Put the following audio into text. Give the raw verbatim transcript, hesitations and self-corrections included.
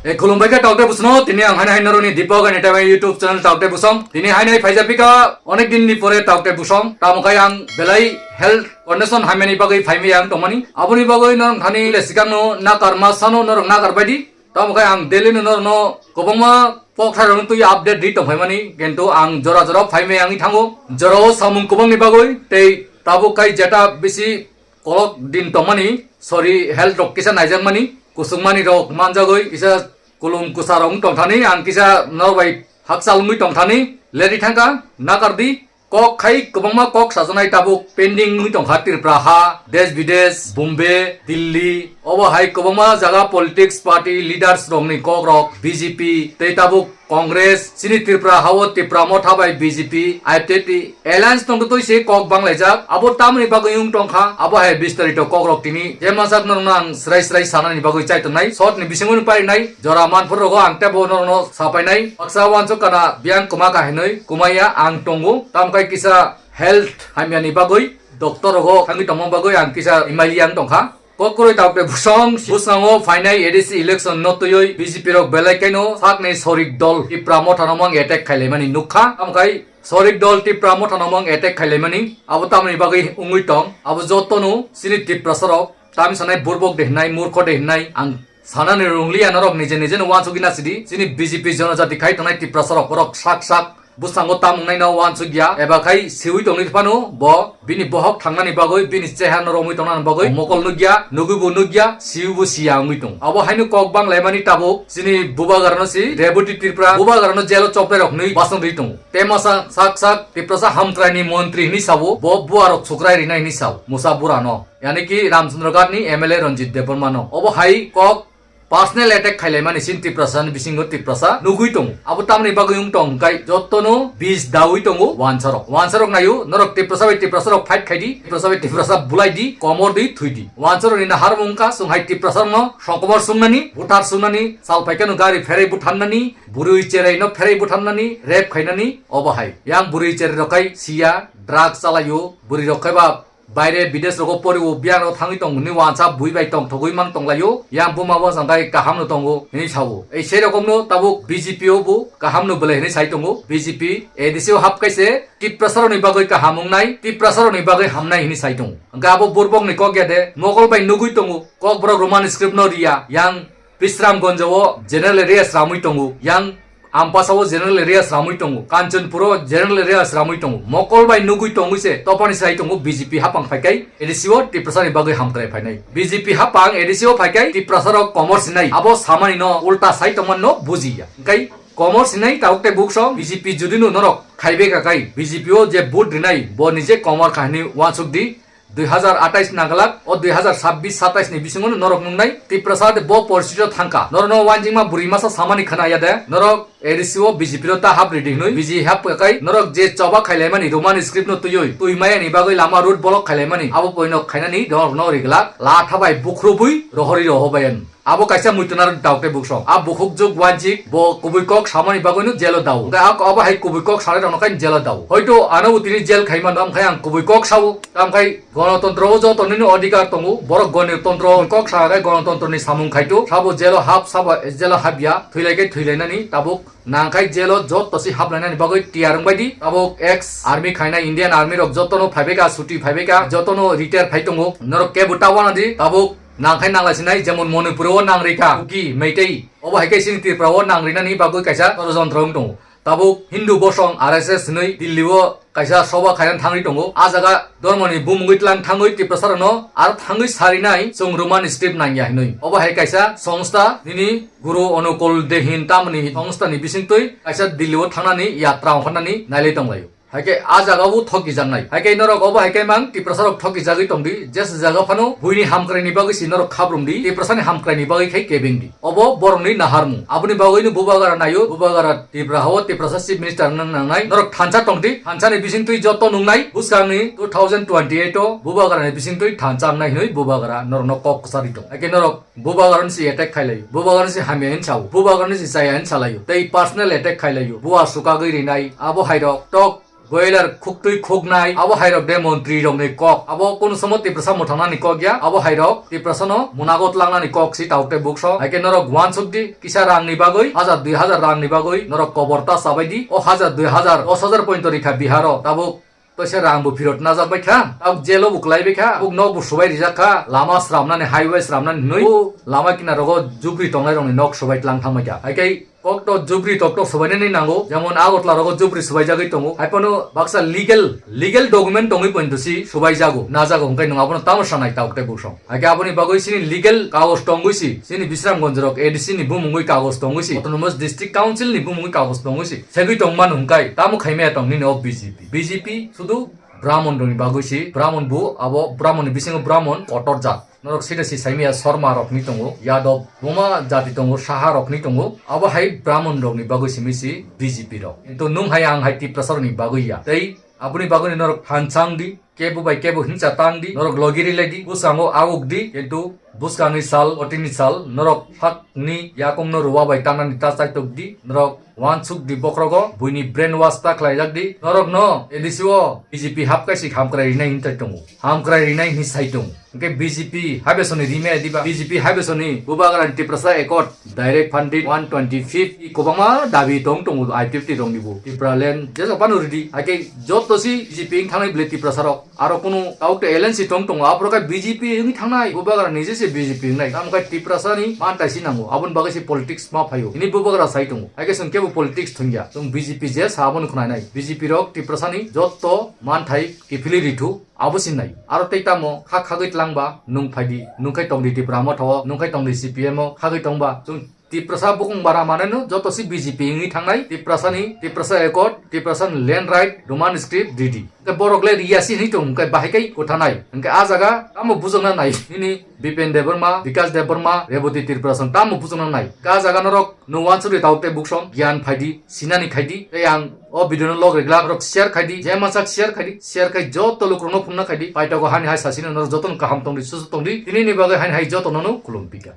E, khulumbai kha Taukte Busongno, tini ang haino haino roni Deepak and Entertainment YouTube channel Taukte Busong. Tini haino hai phaijapika onek din ni pore Taukte Busong. Tamo khai ang belai health condition hamyani bagwi phaimai ang tongmani. Aboni bagwi norok thani le sikangno nakarma sano norok nakar baidi. Tamo khai ang daily no norokno kwbangma pokthai rokno twi update di tongphaimani. Kintu ang jora jora phaimai ang thango. Jorao samung kwbangni bagwi tei tabuk khai jeta bisi kolok din tongmani, sori health rok kisa naijakmani, kusungmani rok manjagwi kisa kulum kusa rok wng tongthani, ang kisa norok bai hakchal wngwi tongthani, leri thangkha, nakardi, kok khai kwbangma kok sajaknai tabuk pending wngwi tongkha Tripura ha, desh bidesh, Bombay, Delhi, obo hai kwbangma jaga politics party leaders rokni kok rok B J P tei tabuk Congress, chini Tripura hao Tipra Motha bai B J P, I T T alliance tongtwi se kok banglaijak. Abo tamoni bagwi wng tongkha, abo hai bistarito kokrok tini je masa norokno ang srai srai sanani bagwi chai tongnai. Short ni bisingo no parinai, jora manphur rogo ang tebo norokno sapainai. Baksa wansuk kana biyang kwma kahinwi, kwmaya ang tongo. Tamkai kisa health hamyani bagwi, doctor rogo thangwi tongma bagwi ang kisa imali ang tongkha. Kokroi Taukte Busong, bwskango phainai A D C election no twiwi B J P rok belai kaino sakni sorik dol Tipra Motha no mang attack khailaimani nukha. Tamkai sorik dol Tipra Motha no mang attack khailaimani abo tamoni bagwi wngwi tong. Abo jotono chini Tiprasa rok, tami sanai burbok de hinai, murkho de hinai, ang sanani runglia norok nije nije no wansugwi nasidi. Chini B J P jonojati khai tongnai Tiprasa rok, borok sak sak bwskango tam wngnai no wansukya, eba khai siwi tongwi phano bo bini bohok thangnani bagwi, bini cheha no romwi tongnani bagwi mokol nukya, nugwi bo nukya, siwi bo siya wngwi tongo. Abo haino kok banglaimani tabuk chini bubagra no si Reboti Tripura bubagra no jelo choprai rok hinwi basong rwi tongo. Tei masa sak sak Tiprasa hamkrai ni montri hinwi sabo, bo buarok sukrai rinai hinwi sao, Musa Bura no, yani ki Ramchandra Ghat ni M L A Ranjit Debbarma no. Obo hai kok personal attack khailaimani sin Tiprasa ni bisingo Tiprasa nugwi tongo. Abo tamni bagwi wng tong hwnkhe jotono bis dawi tongo wansarok. Wansarok naio, norok Tiprasa bai Tiprasa rok fight khaidi, Tiprasa bai Tiprasa bulaidi, komor di, thuidi. Wansarok ni naharmung wngkha, chwng hai Tiprasa rokno sokomor sungnani, buthar sungnani, sal phaikhe no gari pherai butharnani, bwrwi cherai no pherai butharnani, rape khainani, obo hai. Yang bwrwi cherai rok khai siya, drug chalaio, bwrwi rok khai ba baire bidesh rogo poriwo biyang rok thangwi tong hwnwi wansa bui bai tong thogwi mang tonglaio. Yang buma bo jang bai kaham no tongo hwnwi sao. Ei sei rokom no tabuk B J P o bo kaham no belai hwnwi sai tongo. B J P A D C o hap kaise Tiprasa rokni bagwi kaham wngnai, Tiprasa rokni bagwi hamnai hwnwi sai tongo. Hwnkhe abo burbok ni kok ya de mokol bai nugwi tongo. Kokborok Roman script no riya. Yang Bisramganj o general area sramwi tongo. Yang Ampasa o general area sramwi tongo. Kanchanpur o general area sramwi tongo. Mokol bai nugwi tongwi se topani sai tongo B J P hapang phaikai A D C o Tiprasa ni bagwi hamkrai phainai. B J P hapang A D C o phaikai Tiprasa rok komor sinai. Abo samani no ulta sai tongmani no bujiya. Hwnkhe komor sinai tabuk tei buksong B J P judi no norok khaibe kakai B J P o je vote rinai bo nije komor kahini wansuk di. Dui hazar atais nagalak, o dui hazar sabbish satais ni bisingo no norok nungnai Tiprasa de bo poristiti o thangkha. Norokno wanjingma bwrwi masa samani khna ya de, norok A D C o B J P no ta hap ridi hinwi, B J P hap kakai, norok je choba khailaimani Roman script no twiwi, twi maya ni bagwi lama road block khailaimani, abo poino khainani norokno riglak, latha bai bukhrubwi rohori rohobayan. Abo kaisa muitu narwk dauk tei buksong. A bukhuk juk wanjik bo kubui kok samani bagwino jelo dao. Hwnkhe a, abo hai kubui kok sanai rokno khai jelo dao. Hoito ano bo tini jel khai mano, amkhai ang kubui kok sao. Tamkhai gonotontro o joto nini odhikar tongo. Borok gonotontro kok sa khai gonotontro ni samung khaito. Sabo jelo hap, sabo jelo hapya. Thwilai khe thwilainani tabuk. Nangkhai jelo joto si haplainani bagwi tiyar wngbai di. Tabuk ex army khainai Indian army rok jotono phaibai kha, chuti phaibai kha, jotono retire phai tongo. Norok kebo ta wana di. Tabuk nangkhai nangla sinai, jemon Manipur o nang rikha, Kuki, Meitei. Obo hai khe chini Tripura o nang rinani bagwi kaisa chorojontro wng tongo. Tabuk Hindu bosong R S S hinwi Delhi o kaisa soba khaina thangwi tongo. A jaga dhormoni bumungwi tlang thangwi Tiprasa rokno aro thangwi sarinai chwng Roman script nangya hinwi. Obo hai kaisa songstha nini Guru Anukul Dehin tamoni songstha ni bisingtwi kaisa Delhi o thangnani yatra ongkharnani nailai tonglaio. Haikhe a jaga bo thokijaknai. Haikhe norok obo haikhe mang Tiprasa rok thokijagwi tongdi. Jesa jaga phano buini hamkraini bagwi si norok khabrum di. Tiprasa ni hamkraini bagwi khai kebeng di. Obo borokni naharmung. Aboni bagwino Bubagra naio. Bubagra Tripura hao Tiprasa Chief Minister wng nangnai. Norok thansa tongdi. Thansa ni bisingtwi joto nungnai. Bwskangni two thousand twenty-eight o Bubagra ni bisingtwi thansa wngnai hinwi Bubagra norokno kok kwchari tong. Haikhe norok Bubagra ni si attack khailai. Bubagra ni si hamya hin sao. Bubagra ni si chaya hin salaio. Tei personal attack khailaio. Bua sukagwi rinai. Abo hairok tok Boiler khuktwi khuknai, abo hairok de montri rokni kok. Abo kono somo Tiprasa mwthangnani kok ya, abo hairok Tiprasano munagot langnani kok si taukte bukso. Haikhe norok uansuk di, kisa rangni bagwi, hajar dui hajar rangni bagwi norok kobor ta chabai di. O hajar dui hajar, dos hajar pointo rikha Biharo, tabuk toise rang bo phirot najak bai kha, tabuk jelo bo kwlai bai kha, tabuk nok bo subai rijak kha, lama sramnani, highway sramnani hinwi, o lama kinarogo jubri tongnai rokni nok subai tlang thangbai kha. Haikhe Kokto jubri tokto sobainani nango, jemon Agartala rogo jubri sobaijagwi tongo. Haiphano baksa legal, legal document tongwi pointo si sobaijago, najago, hwnkhe nwng abono tamo sanai taukte bukso. Haikhe aboni bagwi sini legal kagoj tongwi si, sini Bisramganj rok A D C ni bumungwi kagoj tongwi si, Autonomous District Council ni bumungwi kagoj tongwi si, segwi tongmano hwnkhe tamo khaimaya tong nini o B J P. B J P sudu Brahmon rokni bagwi si, Brahmon bu abo Brahmon ni bisingo Brahmon kotor jat. Norok sida si saimaya Sharma rokni tongo, Yadav, buma jati tongo, Saha rokni tongo. Abo hai Brahmon rokni bagwi simi si B J P rok. Kintu nwng hai ang hai Tiprasa rokni bagwi ya. Tei aboni bagwi norok phanchang di, kebo bai kebo hincha tang di, norok logi rilai di, bwskango awuk di, kintu bwskangni sal, otini sal, norok hakni yakungno ruwa bai tanani ta chaitok di, norok uansuk di bokhrogo, buini brain wash ta khlaijak di, norokno A D C o B J P hap kaisi hamkrai rinai hintai tongo. Hamkrai rinai hinwi sai tongo. Hwnkhe B J P habesoni rimaya diba? B J P habesoni Bubagrani Tiprasa Accord, direct funding, one twenty fifth, i kwbangma dabi tong tongo I P F T rokni bo. Tipraland, jesa phano ridi. Haikhe joto si B J P wng thangnai bwle Tiprasa rok. Aro kunu taukte L N C tong tongo, aphuru khe B J P wngwi thangnai, Bubagra nije se B J P wngnai. Tamo khe Tiprasani mantai si nango, aboni bagwi se politics ma phaio. Hini Bubagra sai tongo. Haikhe chwng kebo politics thwngya. Chwng B J P je sa abono khwnanai. B J P rok Tiprasani joto manthai kiphilwi rithu, abo sinai. Aro tei tamo kha khagwi tlangba, nwng phaidi, nwng khai tongdi Tipra Motha o, nwng khai tongdi C P M o, khagwi tongba. Chwng Tiprasa bukung bara maneno joto si B J P wngwi thangnai, Tiprasani, Tiprasa Accord, Tiprasani land right, Roman script, D D. Hwnkhe borok le riya si hinwi tong, hwnkhe bahai kai kwthanai. Hwnkhe a jaga tamo bujokna nai, nini Bipen Debbarma, Bikash Debbarma, Reboti Tripura song tamo bujokna nai. Hwnkhe a jaga norok no uansuk di tauk tei buksong, giyan phaidi, sinani khaidi, tei ang o video no log reglak, norok share khaidi, je masa share khaidi, share khai joto lukurokno phunna khaidi, paithago hani hai sasino norok jotono kaham tongdi, susu tongdi, tini ni bagwi hani hai jotono no khulum pika.